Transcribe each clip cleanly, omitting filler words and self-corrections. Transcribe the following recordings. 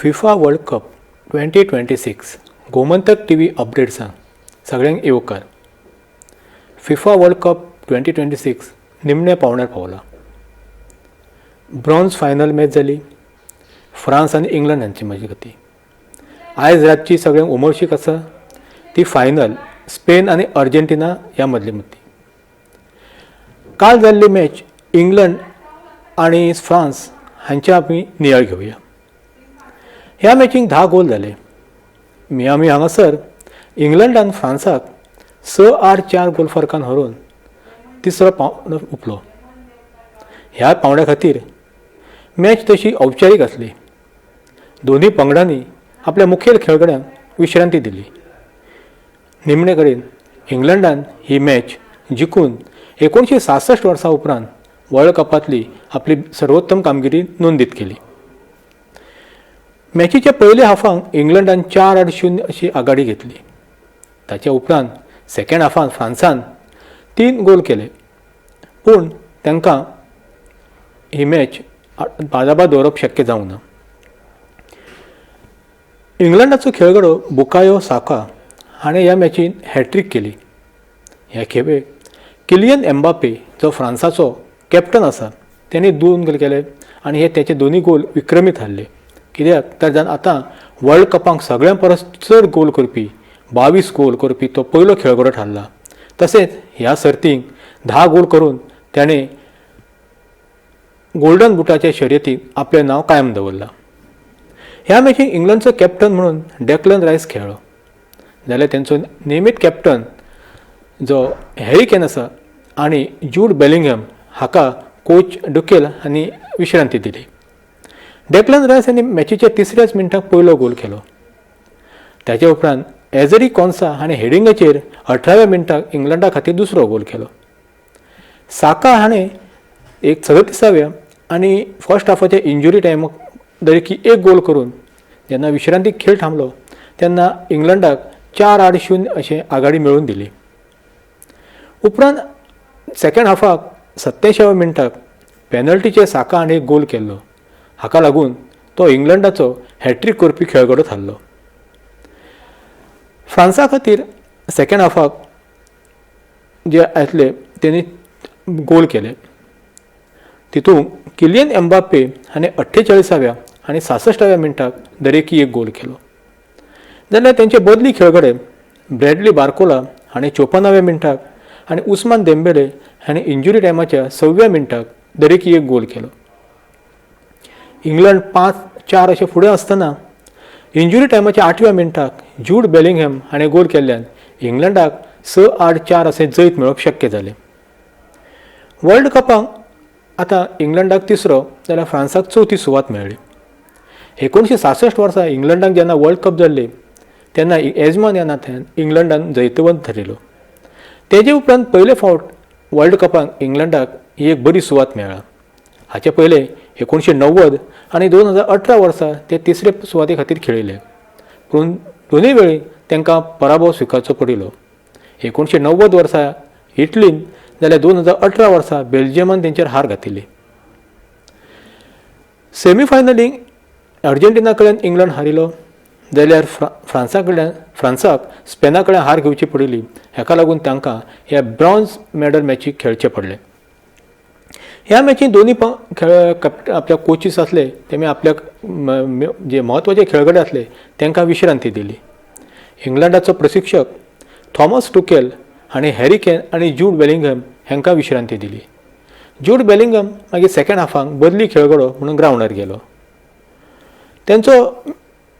FIFA World Cup 2026 Gomantak TV अपडेट्सांक सगळ्यांक येवकार. FIFA world cup 2026 निमण्या पावंड्यार पावला. ब्रॉन्झ फायनल मॅच जाली फ्रांस आनी इंग्लंड हांचे मजगती. आयज रातची सगळ्यांक उमळशीक आसा ती फायनल स्पेन आनी अर्जेंटिना ह्या मदली मदली. काल जाल्ली मॅच इंग्लंड आनी फ्रांस हांचे आमी नियाळ घेवया. ह्या मॅचीक 10 गोल जाले. मियामी हांगासर इंग्लंडान फ्रांसाक 6-4 गोल फरकान हरोवन तिसरो पावंडो उपलो. ह्या पावंड्या खातीर मॅच तशी औपचारीक आसली. दोनूय पंगडांनी आपल्या मुखेल खेळगड्यांक विश्रांती दिली. निमणे कडेन इंग्लंडान ही मॅच जिखून 1966 वर्सां उपरांत वर्ल्ड कपांतली आपली सर्वोत्तम कामगिरी नोंदीत केली. मॅचीच्या पयल्या हाफाक इंग्लंडान 4-0 अशी आघाडी घेतली. ताच्या उपरांत सेकंड हाफान फ्रांसान 3 गोल केले, पूण तांकां ही मॅच बादाबाद दवरप शक्य जावंक ना. इंग्लंडाचो खेळगडो बुकायो साका हाणें ह्या मॅचीन हॅट्रीक केली. ह्या खेपे किलियन एम्बापे जो फ्रांसाचो कॅप्टन आसा तेणे 2 गोल केले आनी हे तेचे दोनूय गोल विक्रमी थारले, कित्याक तर जावन आतां वर्ल्ड कपाक सगळ्यां परस चड गोल करपी 22 गोल करपी तो पयलो खेळगडो थारला. तशेंच ह्या सर्तींक 10 गोल करून ताणें गोल्डन बुटाच्या शर्यतीक आपलें नांव कायम दवरलां. ह्या मॅचीक इंग्लंडचो कॅप्टन म्हणून डेक्लन रायस खेळ्ळो, जाल्यार तेंचो नेमीत कॅप्टन जो हॅरी केन आसा आनी जूड बेलिंगहम हाका कोच डुकेल हांणी विश्रांती दिली. डेक्लन रायस हांणी मॅचीच्या तिसऱ्याच मिनटाक पयलो गोल केलो. ताच्या उपरांत एझरी कॉन्सा हाणें हेडिंगाचेर 18व्या मिनटाक इंग्लंडा खातीर दुसरो गोल केलो. साका हाणें एक 37व्या आनी फर्स्ट हाफाच्या इंजुरी टायमाक दरेकी एक गोल करून जेन्ना विश्रांतीक खेळ थांबलो तेन्ना इंग्लंडाक 4-0 अशें आघाडी मेळोवन दिली. उपरांत सेकंड हाफाक 87व्या मिनटाक पेनल्टीचे साका हाणें एक गोल केल्लो. हाका लागून तो इंग्लंडाचो हॅट्रीक करपी खेळगडो थारलो. फ्रांसा खातीर सेकंड हाफाक जे आसले तेणी गोल केले. तितूंत किलियन एम्बापे हाणें 48व्या आनी 66व्या मिनटाक दरेकी एक गोल केलो, जाल्यार तेंचे बदली खेळगडे ब्रॅडली बार्कोला हाणें 54व्या मिनटाक आनी उस्मान देंबेले हाणें इंजुरी टायमाच्या 6व्या मिनटाक दरेकी एक गोल केलो. इंग्लंड 5-4 अशें फुडें आसतना इंजुरी टायमाच्या 8व्या मिनटाक जूड बेलिंगहॅम हाणें गोल केल्ल्यान इंग्लंडाक 6-4 अशें जैत मेळोवप शक्य जालें. वर्ल्ड कपाक आतां इंग्लंडाक तिसरो जाल्यार फ्रांसाक चवथी सुवात मेळ्ळी. 1966 वर्सा इंग्लंडाक जेन्ना वर्ल्ड कप जाल्ली तेन्ना येजमान ह्या नात्यान इंग्लंडान जैतवंत थारिल्लो. तेजे उपरांत पयले फावट वर्ल्ड कपाक इंग्लंडाक ही एक बरी सुवात मेळ्ळा. हाचे पयले 1990 आनी 2018 वर्सा ते तिसरे सुवाते खातीर खेळिल्ले, पूण दोनूय वेळी तांकां पराभव स्विकारचो पडिल्लो. 1990 वर्सा इटलीन जाल्यार 2018 वर्सा बेल्जियमान तेंचेर हार घातिल्ली. सेमीफायनलीक अर्जेंटिना कडल्यान इंग्लंड हारिल्लो, जाल्यार फ्रांसा कडल्यान फ्रांसाक स्पेना कडेन हार घेवची पडिल्ली. हाका लागून तांकां ह्या ब्रॉन्झ मेडल मॅचीक खेळचें पडलें. ह्या मॅचीन दोनूय खेळ आपल्या कोचीस आसले तेमी आपल्याक जे म्हत्वाचे खेळगडे आसले तांकां विश्रांती दिली. इंग्लंडाचो प्रशिक्षक थॉमस टुकेल हाणें हॅरी केन आनी जूड बेलिंगहम हांकां विश्रांती दिली. जूड बेलिंगहम मागीर सेकंड हाफाक बदली खेळगडो म्हणून ग्रावंडार गेलो. तेंचो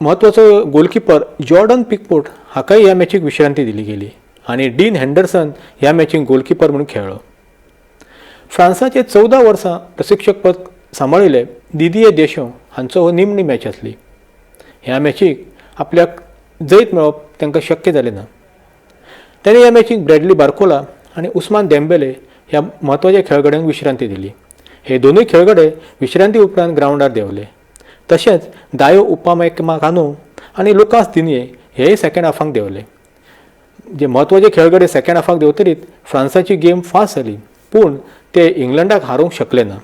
म्हत्वाचो गोलकिपर जॉर्डन पिकपोर्ट हाकाय ह्या मॅचीक विश्रांती दिली गेली आनी डीन हँडरसन ह्या मॅचीक गोलकिपर म्हणून खेळ्ळो. फ्रांसाचे 14 वर्सां प्रशिक्षकपद सांबाळिल्ले दिदिये देशो हांचो हो निमणी मॅच आसली. ह्या मॅचीक आपल्याक जैत मेळोवप तांकां शक्य जालें ना. ताणें ह्या मॅचीक ब्रॅडली बार्कोला आनी उस्मान देंबेले ह्या म्हत्वाच्या खेळगड्यांक विश्रांती दिली. हे दोनूय खेळगडे विश्रांती उपरांत ग्रावंडार देंवले. तशेंच दायो उपामेकानो आनी लुकास दिनिये हेय सेकंड हाफाक देंवले. जे म्हत्वाचे खेळगडे सेकंड हाफाक देंवतरीत फ्रांसाची गेम फास्ट जाली, पूण ते इंग्लंडाक हारोवंक शकले ना.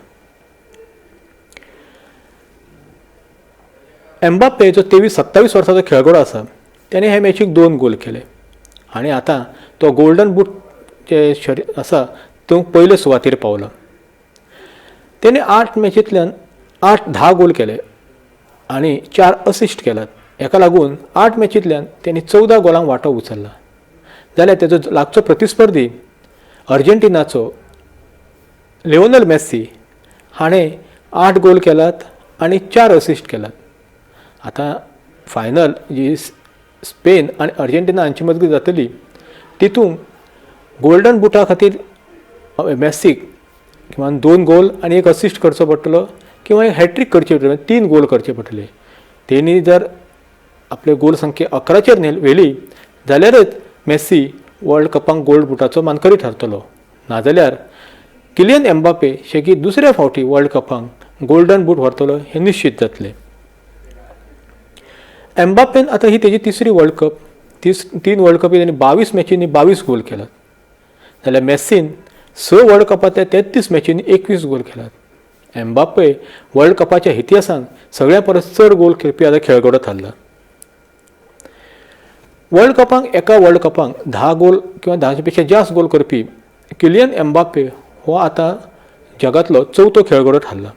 एम्बाप्पे जो 23-27 वर्सांचो खेळगडो आसा तेणें हे मॅचीक 2 गोल केले आनी आतां तो गोल्डन बूट जे शर्यत आसा तो पयले सुवातेर पावला. तेणें 8 मॅचींतल्यान 8-10 गोल केले आनी 4 असिस्ट केल्यात. हेका लागून 8 मॅचींतल्यान तेणी 14 गोलांक वांटो उचल्ला. जाल्यार तेजो लागचो प्रतिस्पर्धी अर्जेंटिनाचो लिओनल मेस्सी हाणें 8 गोल केल्यात आनी 4 असिस्ट केल्यात. आतां फायनल जी स्पेन आनी अर्जेंटिना हांचे मजगतीं जातली तितूंत गोल्डन बुटा खातीर मेस्सीक किंवा 2 गोल आनी 1 असिस्ट करचो पडटलो किंवा एक हॅट्रीक करची पडटली, 3 गोल करचे पडटले. तेणी जर आपले गोल संख्या 11चेर व्हेली जाल्यारच मेस्सी वर्ल्ड कपाक गोल्ड बुटाचो मानकरी थारतलो, नाजाल्यार किलियन एम्बापे शेगीत दुसऱ्या फावटी वर्ल्ड कपाक गोल्डन बूट व्हरतलो हें निश्चित जातलें. एम्बापेन आतां ही तेजी तिसरी वर्ल्ड कप, 3 वर्ल्ड कपी तेणी 22 मॅचींनी 22 गोल केल्यात. जाल्यार मेस्सीन 6 वर्ल्ड कपांतल्या 33 मॅचींनी 21 गोल केल्यात. एम्बापे वर्ल्ड कपाच्या इतिहासांत सगळ्या परस चड गोल करपी आतां खेळगडो थारला. वर्ल्ड कपाक एका वर्ल्ड कपाक 10 गोल किंवा 10 पेक्षा जास्त गोल करपी किलियन एम्बापे हो आतां जगांतलो चवथो खेळगडो थारला.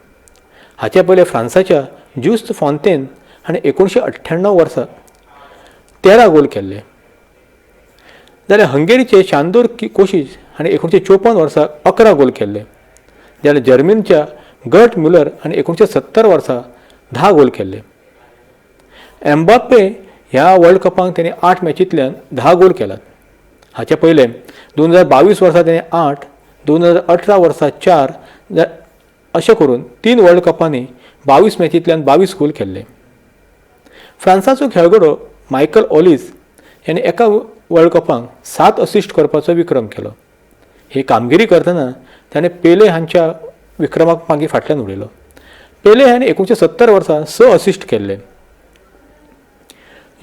हाचे पयले फ्रांसाच्या ज्युस्त फॉन्तेन हाणें 1998 वर्सा 13 गोल केल्ले. जाल्यार हंगेरीचे शांदोर कोशीश हाणें 1954 वर्सा 11 गोल केल्ले. जाल्यार जर्मनीच्या गर्ट म्युलर हाणें 1970 वर्सा 10 गोल केल्ले. एम्बाप्पे ह्या वर्ल्ड कपाक तेणें 8 मॅचींतल्यान 10 गोल केल्यात. हाचे पयले 2022 वर्सा तेणें 8, 2018 वर्सा 4 अशें करून 3 वर्ल्ड कपांनी 22 मॅचींतल्यान 22 गोल केल्ले. फ्रांसाचो खेळगडो मायकल ओलिस ह्याणे एका वर्ल्ड कपाक 7 असिस्ट करपाचो विक्रम केलो. ही कामगिरी करतना ताणें पेले हांच्या विक्रमाक मागीर फाटल्यान उडयलो. पेले हाणें 1970 वर्सा 6 असिस्ट केल्ले.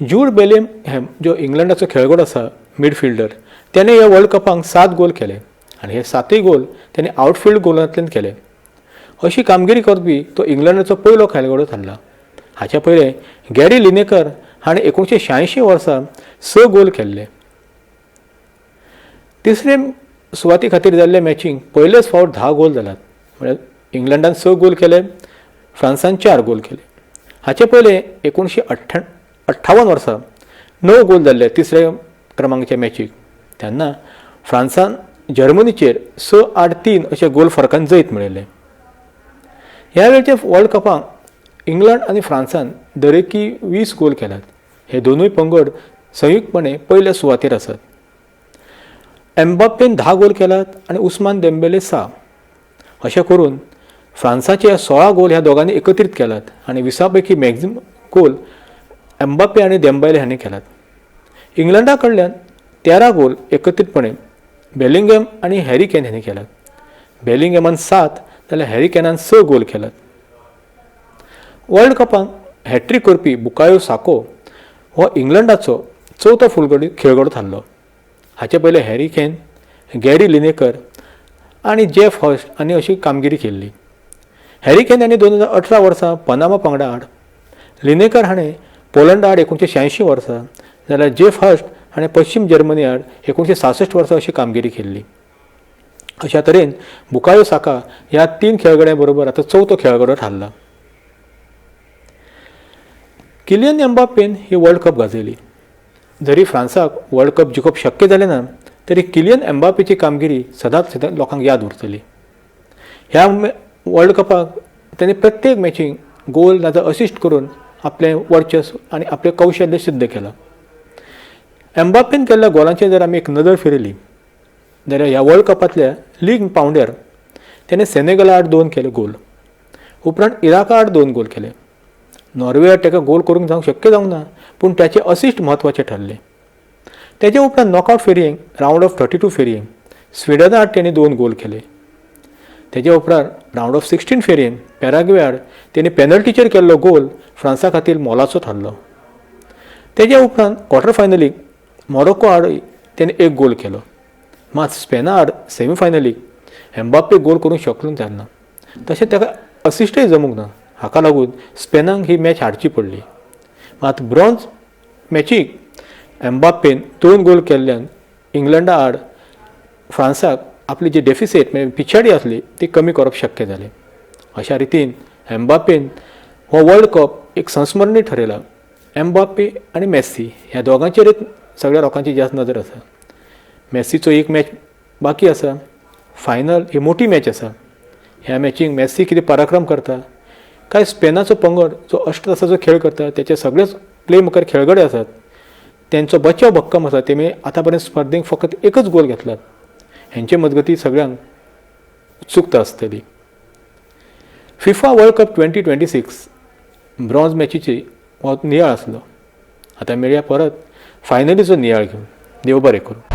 जूड बेलिंगहॅम जो इंग्लंडाचो खेळगडो आसा मिडफिल्डर, तेणें ह्या वर्ल्ड कपाक 7 गोल केले आनी हे 7 गोल तेणें आउटफिल्ड गोलांतल्यान केले. अशी कामगिरी करपी तो इंग्लंडाचो पयलो खेळगडो थारला. हाच्या पयलें गॅरी लिनेकर हाणें 1986 वर्सा 6 गोल केल्ले. तिसरे सुवाती खातीर जाल्ले मॅचींक पयलेच फावट 10 गोल जाल्यात. म्हळ्यार इंग्लंडान 6 गोल केले, फ्रांसान 4 गोल केले. हाचे पयले 1958 वर्सा 9 गोल जाल्ले तिसऱ्या क्रमांकाच्या मॅचीक, तेन्ना फ्रांसान जर्मनीचेर 6-3 अशे गोल फरकान जैत मेळयलें. ह्या वेळच्या वर्ल्ड कपाक इंग्लंड आनी फ्रांसान दरेकी 20 गोल केल्यात. हे दोनूय पंगड संयुक्तपणे पयल्या सुवातेर आसात. एम्बाप्पेन 10 गोल केल्यात आनी उस्मान देंबेले 6. अशें करून फ्रांसाचे 16 गोल ह्या दोगांनी एकत्रीत केल्यात आनी 20 पैकी मॅक्झिमम गोल एम्बाप्पे आनी देंबेले हांणी केल्यात. इंग्लंडा कडल्यान 13 गोल एकत्रीतपणे बेलिंगहॅम आनी हॅरी केन हांणी केल्यात. बेलिंगहॅमान 7 जाल्यार हॅरी केनान 6 गोल केल्यात. वर्ल्ड कपाक हॅट्रीक करपी बुकायो साको हो इंग्लंडाचो चवथो फुलगडी खेळगडो थारलो. हाचे पयले हॅरी केन, गॅरी लिनेकर आनी जेफ हर्स्ट हांणी अशी कामगिरी केल्ली. हॅरी केन हांणी 2018 वर्सा पनामा पंगडा आड, लिनेकर हाणें पोलंडा आड 1986 वर्सा, जाल्यार जेफ हर्स्ट हाणें पश्चिम जर्मनी आड 1966 वर्सा अशी कामगिरी केल्ली. अशा तरेन बुकायो साका ह्या 3 खेळगड्यां बरोबर आतां चवथो खेळगडो थारला. किलियन एम्बाप्पेन ही वर्ल्ड कप गाजयली. जरी फ्रांसाक वर्ल्ड कप जिखप शक्य जालें ना तरी किलियन एम्बाप्पेची कामगिरी सदांच सदांच लोकांक याद उरतली. ह्या वर्ल्ड कपाक ताणें प्रत्येक मॅचीक गोल नाजाल्यार असिस्ट करून आपलें वर्चस्व आनी आपलें कौशल्य सिद्ध केलां. एम्बाप्पेन केल्ल्या गोलांचेर जर आमी एक नदर फिरयली जाल्यार ह्या वर्ल्ड कपांतल्या लीग पावंड्यार ताणें सेनेगला आड 2 केले गोल, उपरांत इराका आड 2 गोल केले. नॉर्वे आड ताका गोल करूंक जावंक शक्य जावंक ना, पूण ताचे असिस्ट म्हत्वाचे ठरले. तेजे उपरांत नॉकआवट फेरयेंत रावंड ऑफ 32 फेरयेंत स्विडना आड ताणें 2 गोल केले. तेजे उपरांत रावंड ऑफ 16 फेरयेंत पॅराग्वे आड ताणें पेनल्टीचेर केल्लो गोल फ्रांसा खातीर मोलाचो थारलो. तेजे उपरांत क्वॉर्टर फायनलीक मोरोक्को आड ताणें 1 गोल केलो. मात स्पेना आड सेमी फायनलीक एम्बाप्पे गोल करूंक शकलो जालें ना, तशें ताका असिस्टय जमूंक ना. हाका लागून स्पेनाक ही मॅच हारची पडली. मात ब्रॉन्ज मॅचीक एम्बाप्पेन 2 गोल केल्ल्यान इंग्लंडा आड फ्रांसाक आपली जी डेफिसीट म्हणजे पिछाडी आसली ती कमी करप शक्य जालें. अशा रितीन एम्बाप्पेन हो वर्ल्ड कप एक संस्मरणीय ठरयला. एम्बाप्पे आनी मेस्सी ह्या दोगांचेरच सगळ्या लोकांची जास्त नदर आसा. मेस्सीचो एक मॅच बाकी आसा. फायनल ही मोठी मॅच आसा. ह्या मॅचीक मेस्सी कितें पराक्रम करता काय स्पेनाचो पंगड जो अश्ट तासाचो खेळ करता, तेचे सगळेच प्ले मुखार खेळगडे आसात, तेंचो बचाव भक्कम आसा. तेमी आतां पर्यंत स्पर्धेक फकत एकच गोल घेतलात. हेंचे मजगती सगळ्यांक उत्सुकता आसतली. FIFA World Cup 2026 bronze मॅचीची हो नियाळ आसलो. आतां मेळया परत फायनलीचो नियाळ घेवन. देव बरें करूं.